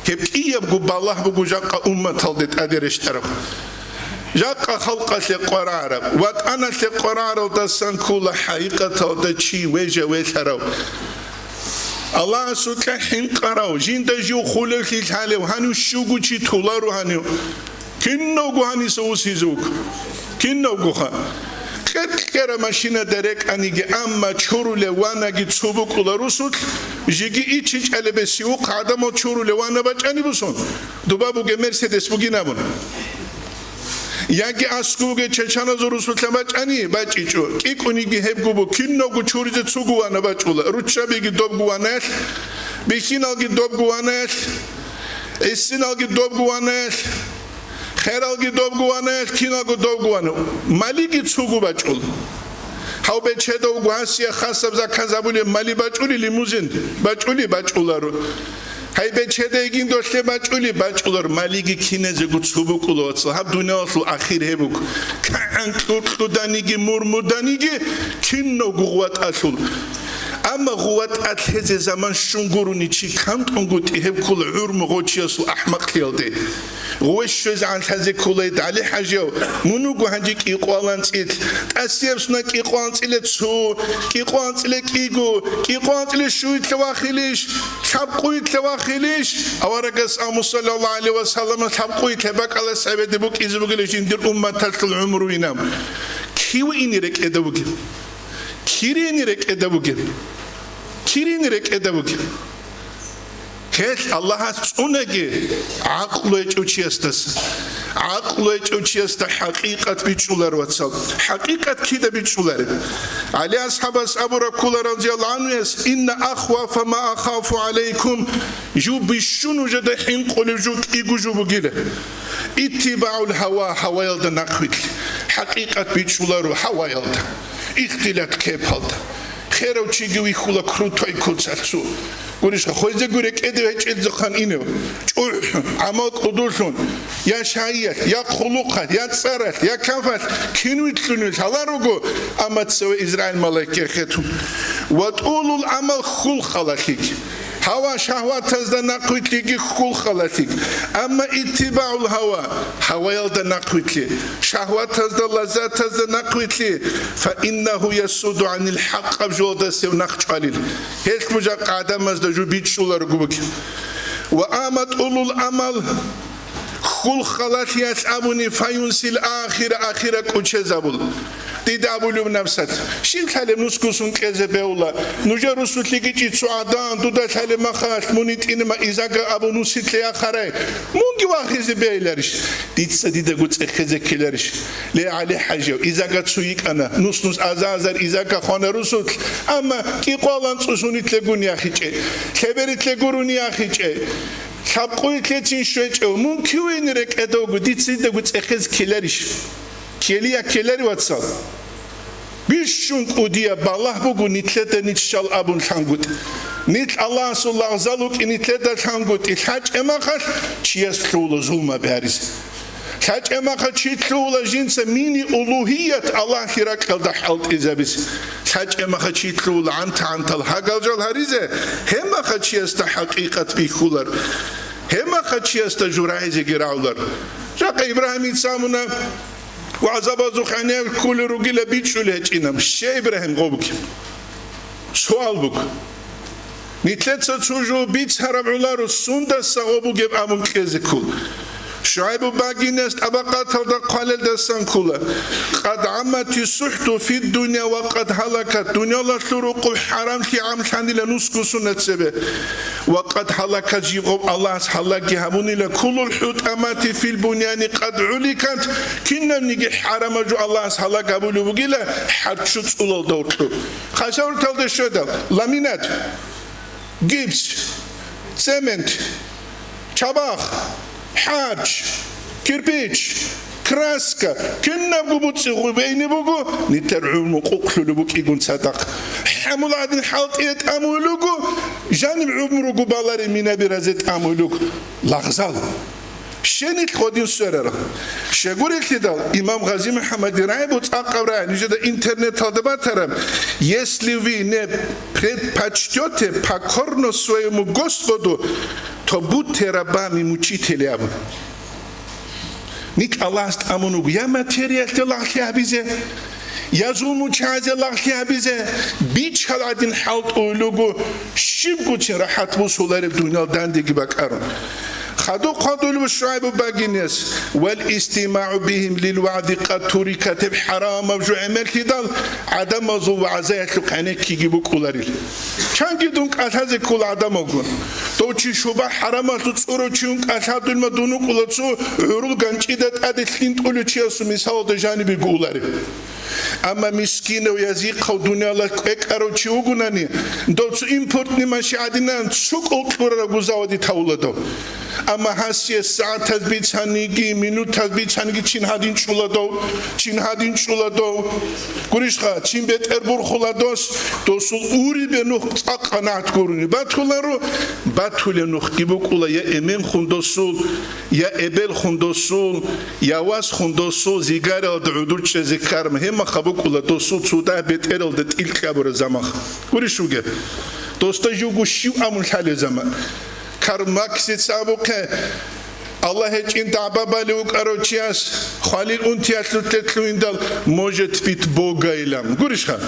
Гьеб кӀиябго балагь буго жакъа умматалде тӀаде рещтӀараб. Жакъа халкъалъе къварагӀараб, ватӀаналъе къварагӀаралдасан ккола хӀакъикъаталда чи вежа-велъарав. Аллагьасукьа хӀинкъарав, жинда жив хулевлъи лъалев, гьанив щуго чи толаро гьанив. Кинавго гьаниса усизе вуго. Кинавгоха. Кьер-кьера машинада рекӀаниги, амма чурулев ванаги цо букӀула русулъ, жеги ичичӀали бесиухъ гӀадамал чурулев вана бачӀани бусун, дуба бугеб Мерседес бугин абун. Яги аскӀовги чечаназул русулъа бачӀани бачӀичӀо, кӀикӀуниги гьебго бу, кинавго чуризе цого вана бачӀула, руччабиги добго ванаялъ, бихьиналги добго ванаялъ, гӀисиналги добго ванаялъ. Хералги добго вана, киналго добго вана. Малиги цого бачӀул. Гьав бечедав гьасие хасаб заказ абулеб мали бачӀули, лимузин бачӀули бачӀуларо. Гьай бечедай гиндолъе бачӀули бачӀулар, малиги киназего цо букӀула, вацал. Гьаб дуниялалъул ахир гьеб буго. КигӀан кьукьуданиги, мурмуданиги кинав гугъватӀалъул. Амма гъуватӀа лъезе заман щун гурони чи кантӀунгутӀи гьеб ккола гӀурму гъочиясул ахӀмакълъиялде. Гъуве щвезегӀан лъазе кколай ГӀали-хӀажияв, мун вуго гьанже кӀикъоялда анцӀила, тӀасияб сунат кӀикъоялда анцӀила цо, кӀикъоялда анцӀила кӀиго, кӀикъоялда анцӀила щуялъе вахилищ, лъабкъоялъе вахилищ, аварагас аму, саллаллагьу гӀалайгьи ва саллам, лъабкъоялъе бакӀалас гьабизе букӀизе бугила жиндир умматалъул гӀумру инаб. Кив ине рекӀеда бугеб? Кир ине рекӀеда бугеб? Кир ине рекӀеда бугеб? Гьелъ Аллагьас цӀунаги гӀакълу гьечӀев чиясдаса. ГӀакълу гьечӀев чиясда хӀакъикъат бичӀчӀулар, вацал. ХӀакъикъат кида бичӀчӀулареб? ГӀали асхӀабас абураб ккола, разияллагьу гӀангьуяс: «Инна ахвафа ма ахафу гӀалайкум», жо бищун нужеда хӀинкъулеб жо кӀиго жо бугила. «Иттибагьул гьава», гьаваялда нахъвилълъи. ХӀакъикъат бичӀчӀуларо гьаваялда, ихтилат кепалда. Херав чиги вихьула крутой куцалъ цо. Гурищха, хвезегу рекӀеде гьечӀелзухъан инев, чӀухӀ, гӀамал кӀудулъун, я шайиялъ, я хъулухъалъ, я цӀаралъ, я кафалъ, кин вилълъунел гьалар руго, амма цеве Израил малаикги хетун. Ва тӀулул амал хьул халалъиг. Гьава шагьватазда нахъвилълъиги хьул халалъиг. Амма иттибагӀул гьава, гьаваялда нахъвилълъи, шагьватазда, лаззатазда нахъвилълъи, фа иннагьу ясуду гӀанил хӀакъ аб жолдасев нахъ чӀвалил. Гьелъ бужахъ гӀадамазда жо бичӀчӀуларого бугеб. Ва амма тӀулул амал, хьул халалъиялъ абуни, фаюнсил ахира, ахира кӀучезабул. Дида абулев напсат, щиб лъалеб нусгусун кьезе бегьула, нужер русулъигичӀи цо гӀадан, дуда лъалеб махалъ мун итӀинема изага абу нусилъе яхарай, мунги вахизе бегьиларищ? Дица дидаго цӀехезе ккеларищ? Ле, ГӀали-хӀажияв, изага цо йикӀана, нус-нус аза-азар изага хвана русулъ, амма кӀикъвалан цӀусун итлъегун яхичӀе, лъеберитлъе гуруни яхичӀе, лъабкъуй итлъецин щвечӀев, мун кивейин рекӀедавго, дица дидаго цӀехезе ккеларищ? Ккелия ккелари, вацал. Бищун кӀудияб балагь буго нитлъеда нич щал абун лъангутӀи. Нилъ Аллагьасул лагъзал вукӀи нитлъеда лъангутӀи, лъачӀемахалъ чияс лъугьула зулмаби гьаризе. ЛъачӀемахалъ чи лъугьула жинца мини улугьият Аллагьлъи ракьалда хӀалтӀизабизе. ЛъачӀемахалъ чи лъугьула гӀанта-гӀантал гьагал жал гьаризе, гьебмахалъ чиясда хӀакъикъат бихьулар, гьебмахалъ чиясда журагӀизеги рагӀулар. Жакъа Ибрагьимица абуна, ВагӀзабазухъ гӀенеккулел ругила бичӀчӀулей гьечӀинаб. Щай, Ибрагьим, гъобги? Суал буго. Нилъеца цо жо бицараб гӀоларо, сундаса гъоб бугеб абун кьезе ккола. ШугӀайбу багиниялъ ТӀабакъаталда хъвалелдасан ккола: «Къад гӀаммати сухӀту фид-дунья ва къад гьалакат», дуниялалъул рукъуб хӀарамлъи гӀамлъанила нусго сунат цебе. Ва къад гьалакат, жиб гъоб Аллагьас гьалагги гьабунила, кулул хӀутӀамати фил буняни къад гӀуликат, кинабниги хӀарамаб жо Аллагьас гьалаг гьабулеб бугила, хӀарччу цӀулалда гьоркьоб. Хасавюрталде щведал, ламинат, гипс, цемент, чабахъ, хӀарч, кирпич, краска, кинабго буцӀи гъубейни буго, нилъер гӀумру къукълъулеб букӀигун цадахъ. ХӀамул гӀадин хӀалтӀие тӀамуй луго, жаниб гӀумруго балари минаби разе тӀамуй луго. Лагъзал. Щенилъ гъодин сверарал. Щегурелъидал имам Гъази МухӀаммадил рагӀи буцӀакъаб рагӀи, нижеда интернеталда батараб: «Если вы не предпочтёте покорность своему Господу, то будьте рабами мучителей», абун. Нилъ Аллагьас тӀамун вуго я материялъе лагълъи гьабизе, я зулмучазе лагълъи гьабизе, бичал гӀадин хӀалтӀуй луго, щибгоцин рахӀат бусулареб дуниял дандеги бакӀарун. Хадуб хъвадулев ШугӀайбу багинес: «Вал истимагӀу бигьим лил вагӀзи къад турикат», гьеб хӀарамаб жо гӀемерлъидал, гӀадамазул вагӀзаялъухъ гӀенеккиги букӀуларил. Чанги дун кӀалъазе ккола гӀадамалгун. Дов чи шуба хӀарамалъул цӀурав чи вун кӀалъадулма дун вукӀула цо гӀурул ганчӀида тӀаде лъин тӀулев чиясул мисалалда жанибе гугулареб. Амма мискинав, язихъав, дуниялалъ кӀвекӀарав чи вугунани, дов цо импортный маши гӀадинан цо кӀол кьурараб гузаваде тавула дов. Амма гьасие сагӀатаз бицаниги, минутаз бицаниги чин гьадин чӀула дов, чин гьадин чӀула дов. Гурищха, чин бетӀер бурхула дос, досул урибе нух цӀакъ къанагӀат гурони батуларо, батулеб нухги букӀула я эменхун досул, я эбелхун досул, я васхун досул, зигаралда гӀодор чӀезе ккараб, гьебмаха букӀула досул цо дагь бетӀералда тӀил кьабураб замах. Гурищ бугеб? Досда живго щив абун лъалеб заман. Карл Марксица абухъе, Аллагь гьечӀин дагӀба балев вукӀарав чияс хвалил унтиялъулъе лъугьиндал, «Может быть, Бога» илан. Гурищха?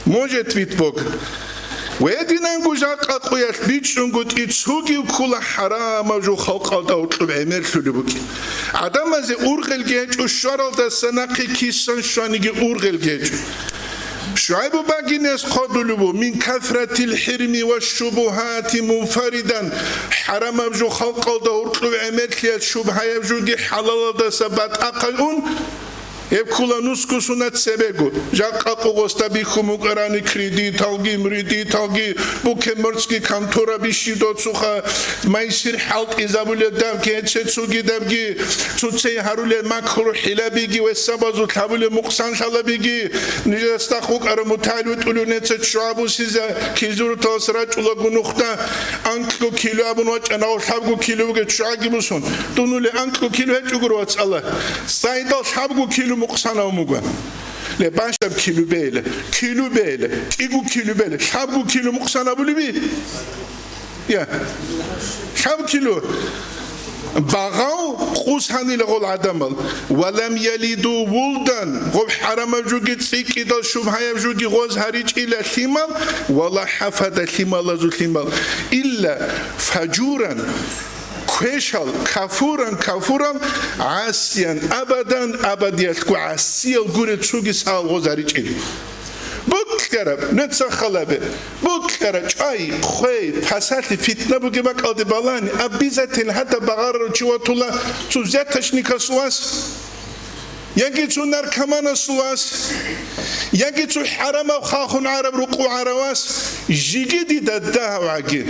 «Может быть, Бога». Гьединанго жакъа къуялъ бичӀчӀунгутӀи цогив ккула хӀарамаб жо халкъалда гьоркьоб гӀемерлъулеб букӀин. ГӀадамазе ургъелги гьечӀо, щваралдаса нахъе кисан щваниги ургъелги гьечӀо. ШугӀайбу багинес хъодулев ву: «Мин касратил хӀирми ва шубугьати мунфаридан», хӀарамаб жо халкъалда гьоркьов гӀемерлъиялъ шубгьаяб жоги хӀалалалдаса батӀахъай ун, Гьеб ккула нусго сунат цебего. Жакъа къугъосда бихьун букӀарани кредиталги, мредиталги, букемордский контора бищи доцуха, майсир хӀалтӀизабулеб дабги, гьече цугидабги, цуцей гьарулел макру хӀилабиги, весабазул гьабулеб мукъсанлъалабиги, нижеца хукӀараб мутагӀил витӀулев неца ччугӀа бусизе кизурталас рачӀулаго нухда, анкьго кило абун вачӀана, гъо лъабго кило бугеб ччугӀаги бусун. Дунуле анкьго кило гьечӀогуро, вацӀала. Цайдал лъабго кило мукъсанав муга. Ле, башаб кило бейла, кило бейла, кӀиго кило бейла, лъабго кило мукъсан абулеби? Я. Лъаб кило. Багъав къус гьанила гъол гӀадамал. Ва лам ялиду вулдан, гъоб хӀарамаб жуги цӀикӀкӀидал шубгьаяб жуги гъоз гьаричӀила лъимал, ва ла хӀафада лъималазул лъимал. Илла фажуран, квешал, кафуран, кафурал, гӀасиян абадан, абадиялъго гӀасиял гуре цуги сагъал гъоз гьаричӀил. Букьараб, нуца халабе, букьара чӀвай, хвей, пасалъи, фитна бугеб бакӀалде балани, обязательно гьадаб багъарарав чи ватула цо взяточникасул вас, яги цо наркоманасул вас, яги цо хӀарамаб хахун гӀараб рукъу гӀаравас, жиги дида дагьав гӀаги.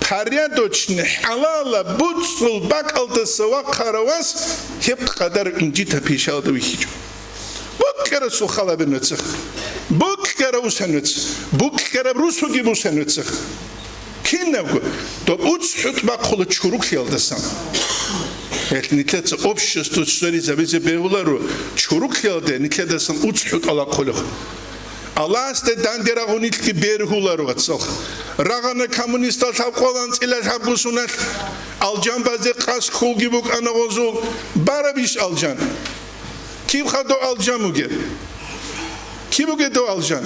Порядочный, хӀалалаб, буцӀцӀул бакӀалдаса вахъаравас гьеб къадар инжита пишалда вихьичӀо. Букьарасул халабе нуцах. Букьара уса нуц. Букьараб русуги буса нуцах. Кинабго доб уцӀ хӀутӀ бахъула чуруклъиялдасан. Гьелъ нилъеца общество цӀоризабизе бегьуларо, чуруклъиялде нилъедасан уцӀ хӀутӀал ахъулев. Аллагьасде данде рагъунилъги бергьуларо, вацал. Рагъана коммунистал лъабкъоялда анцӀила лъабго суналъ, алжан базе къас хьулги букӀана гъозул. Барабищ алжан? Киб хадув алжан бугеб? Киб бугеб дов алжан?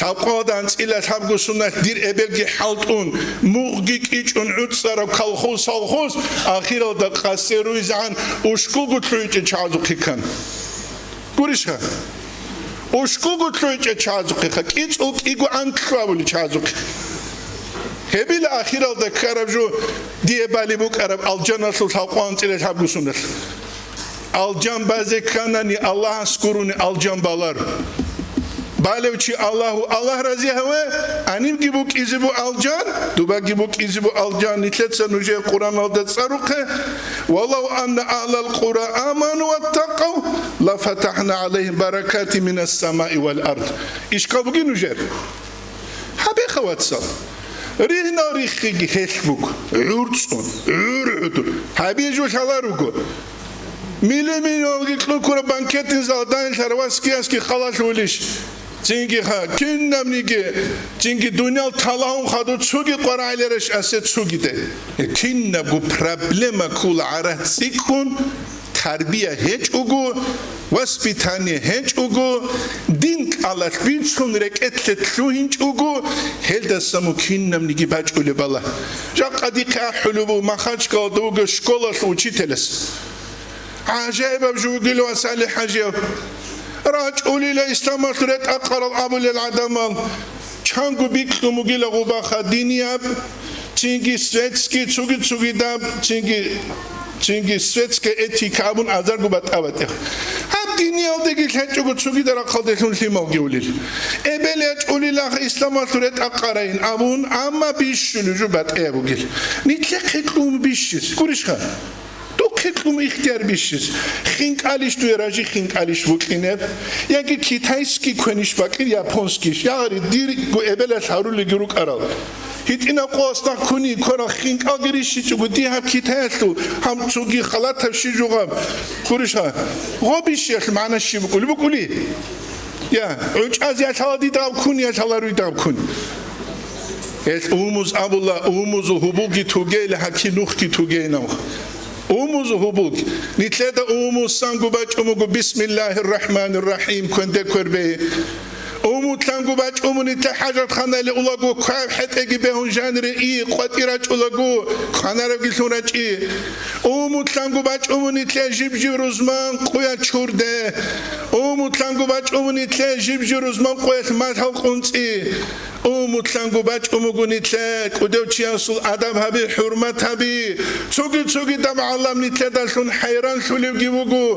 Лъабкъоялда анцӀила лъабго суналъ дир эбелги хӀалтӀун, мугъги кӀичӀун гӀуцӀараб колхоз-совхоз, ахиралда къасе руйзегӀан ушкулго лъугӀичӀел чагӀазухъе ккан. Гурищха? Ушкулго лъугӀичӀел чагӀазухъеха, кӀицӀул кӀиго анкьго абулел чагӀазухъе. Гьебила ахиралда ккараб жо дие балеб букӀараб алжаналъул лъабкъоялда анцӀила лъабго суналъ. Алжан базе кканани Аллагьас гурони алжан балар. Балев чи Аллагьу Аллагь рази гьаве, гьанибги букӀизе бу алжан, дубаги букӀизе бу алжан, нилъеца нужее Къуръаналда цӀарухъе: «Валав анна агьлал къура аману ваттакъав, лафатахӀна гӀалайгьим баракатин минас самаи вал ард». Ишкал бугин нужер? Гьабеха, вацал. Ригьнал риххиги гьелъ буго, гӀурцӀун, гӀур гӀодор. Гьабие жо лъала руго. Мили-милиалги кьукураб банкетный зал данилъарав васкиясги халалъулищ? Цинги ха, кинабниги, цинги дуниял талгьун хадур цуги къварагӀиларищ асе цугиде? Кинабго проблема ккола гӀарац цӀикӀкӀун, тарбия гьечӀого, воспитание гьечӀого, дин кӀалалъ бицун рекӀелъе лъугьинчӀого, гьелдаса мун кинабниги бачӀулеб бала. Жакъа дихъе ахӀулеб буго Махачкалалда вугев школалъ учителас. ГӀажаибаб жо вугила, ва СалихӀ-хӀажияв. РачӀулила исламалъул ретӀа-къарал абулел гӀадамал. Чанго бикьун бугила гъубаха динияб, цинги светский, цуги-цугидаб, цинги, цинги светская этика абун азарго батӀа-батӀиха. Гьаб диниялдеги лъечӀого цугида рахъалделъун лъималги улел. Эбел ячӀулилаха исламалъул ретӀа-къарайин абун, амма бищулев жо батӀияб бугел. Нилъехъе кьун бищис, гурищха? Духъе кьун ихтияр бищис. ХинкӀалищ дуе ражи хинкӀалищ букӀинеб? Яги китайский квенищ бакӀин, японскийищ? Ягъари, дирго эбелалъ гьарулеги рукӀарал. ГьитӀинаб къоялъ дагь ккуни ккорал хинкӀалги рищичӀого, дие гьаб Китаялъул, гьаб цоги халатаб щиб жугъаб. Гурищха, гъоб ищиялъ магӀна щиб букӀули букӀули? Я, гӀучӀаз ялъала дида гьаб ккуни, ялъала руйда гьаб ккуни. Гьелъ умуз абула, умузул гьубулги тугейла, гьаки нухги тугейнав. Умузул гьубулги. Нилъеда умусанго бачӀун буго, бисмиллагьир рахӀманир рахӀим, квенде квербей. Умутлъанго бачӀун буго нилъе хӀажатханаяле улаго, кваб хӀетӀеги бегьун жанире и къватӀир рачӀулаго, кванарабги лъун рачӀи. Умутлъанго бачӀун буго нилъе жиб-жиб рузман къуя чурде. Умутлъанго бачӀун буго нилъе жиб-жиб рузман къуялъ малъал къунцӀи. Умутлъанго бачӀун буго нилъе кӀудев чиясул адаб гьаби, хӀурмат гьаби. Цоги-цогидаб гӀалам нилъедалъун хӀайранлъулевги вуго.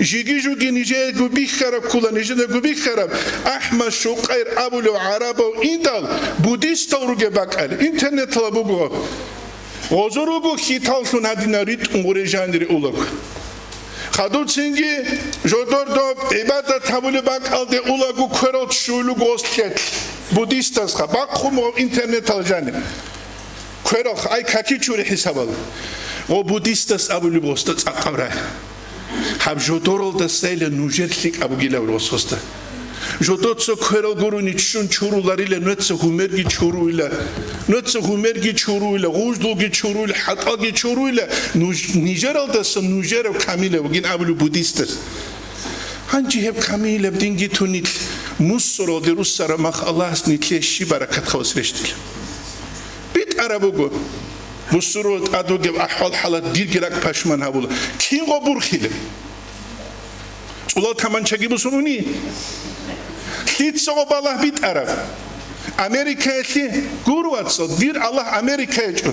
Жиги-жуги нижеего бихьараб ккула, нижедаго бихьараб, АхӀмад Шукъайр абулев гӀарабав индал, буддистал ругеб бакӀал, интернеталда буго. Гъозул руго хьиталлъун гьадинаб ритӀун гъуре жанире улаго. Хадуб цинги жодор доб гӀибадат гьабулеб бакӀалде улаго кверал чурулел руго гъослъелъ, буддистасха, бахъун буго интернеталда жаниб. Квералха, ай, каки чури хӀисабал. Гъо буддистас абулеб гъосда цӀакъаб рагӀи. Гьаб жодоралдасайила нужер лъикӀаб бугилан гъосда. Жодоца кверал гурони ччун чуруларила, нуца гьумерги чуруила. Нуца гьумерги чуруила, гъуждулги чуруила, хӀатӀалги чуруила. Нуж-, нижералдаса нужераб камилаб бугин абулеб буддистас. Гьанже гьеб камилаб динги тунилъ мусоралде руссараб мах Аллагьас нилъее щиб баракат хавас рещтӀила. БитӀараб буго. Бусурул тӀад вугеб ахӀвал-хӀалат дирги ракӀ пашман гьабула. Кин гъо бурхила? ЦӀулал таманчаги бусун уни? Лъица гъо балагь битӀараб? Америкаялъе гур, вацал, дир Аллагь Америкае гьечӀо.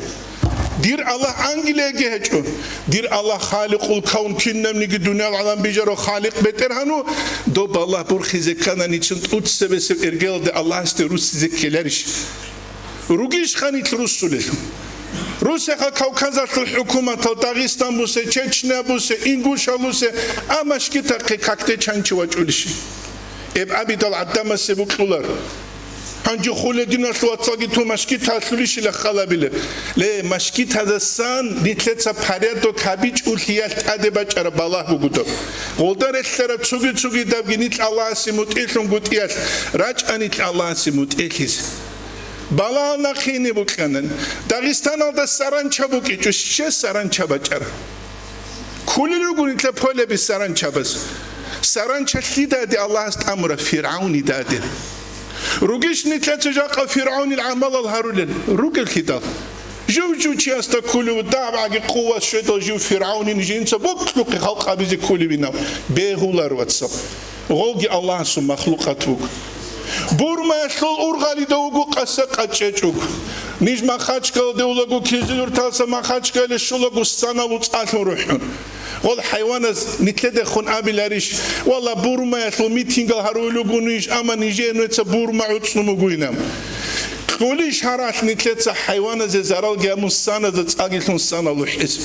Дир Аллагь Англияги гьечӀо. Дир Аллагь Халикъул кавн, кинабниги дуниял гӀалам бижарав Халикъ БетӀергьан ву. Доб балагь бурхизе ккана ничин тӀуцебесеб эргелалде Аллагьасде руссизе ккеларищ? Ругищха нилъ руссулел? Русеха Кавказалъул хӀукуматал Дагъистан бусе, Чечня бусе, Ингушал бусе, а машгитахъе какде чанчи вачӀулищи? Эб абидал гӀадамасе букьулар. Гьанже хуле диналъул вацалги ту машгиталъулищила халабилеб? Ле, машгитазасан нилъеца порядок гьабичӀулъиялъ тӀаде бачӀараб балагь бугодаб. Гъолда релълъараб цуги-цугидабги нилъ Аллагьасе мутӀигӀлъун гутӀиялъ рачӀа нилъ Аллагьасе мутӀигӀлъизе. Балагьал нахъе ине букьанан, Дагъистаналда саранча букӀичӀо, щай саранча бачӀара? Кколел руго нилъер полеби саранчабаз. Саранча лъидаде Аллагьас тӀамураб? ФиргӀавнидаде. Ругищ нилъеца жакъа ФиргӀавнил гӀамалал гьарулел? Ругел лъидал? Жив-жив чиясда кколев дагьабги къуват щведал жив ФиргӀавнин жинца боклъухъе халкъ абизе кколевинав? Бегьулар, вацал. Гъолги Аллагьасул махлукъат вуго. Бурмаялъул ургъалида вуго къаса къачӀечӀого. Ниж Махачкалде улаго, Кизилюрталъа Махачкале щулаго санал уцӀалъун рухӀун. Гъол хӀайваназ нилъедехун абиларищ: «Валла, Бурмаялъул митингал гьарулел руго ниж, амма нижее нуеца Бурма гӀуцӀун бугойинан». Кьулищ гьаралъ нилъеца хӀайваназе зарал гьабун саназда цӀагилъун санал ухӀизе?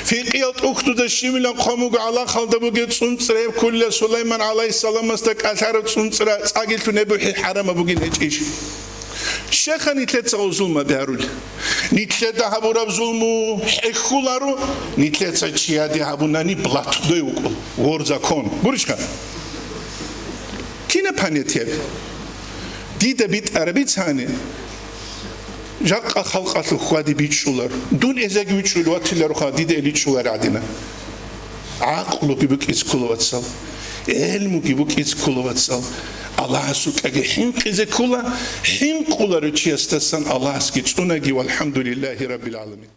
Фикъиял тӀухьдузда щивилан хъван буго гӀалахалда бугеб цӀунцӀра гьеб кколила Сулайман гӀалайгьиссаламасда кӀалъараб цӀунцӀра цӀагилъун гьеб бухӀи хӀарамаб бугин гьечӀищ? Щайха нилъеца гъо зулмаби гьарулел? Нилъеда гьабураб зулму хӀехьуларо, нилъеца чияде гьабунани блатудой вукӀул, вор закон. Гурищха? Кинаб понятие? Дида битӀараб бицани, жакъа халкъалъул хьвади бичӀчӀулар. Дун эзеги вичӀчӀулев ватилароха, дида ил ичӀчӀулар гӀадина. ГӀакълуги букӀизе ккола, вацал. ГӀелмуги букӀизе ккола, вацал. Аллагьасукьаги хӀинкъизе ккола, хӀинкъуларев чиясдасан Аллагьасги цӀунаги, валхӀамдулиллагьи раббил гӀаламин.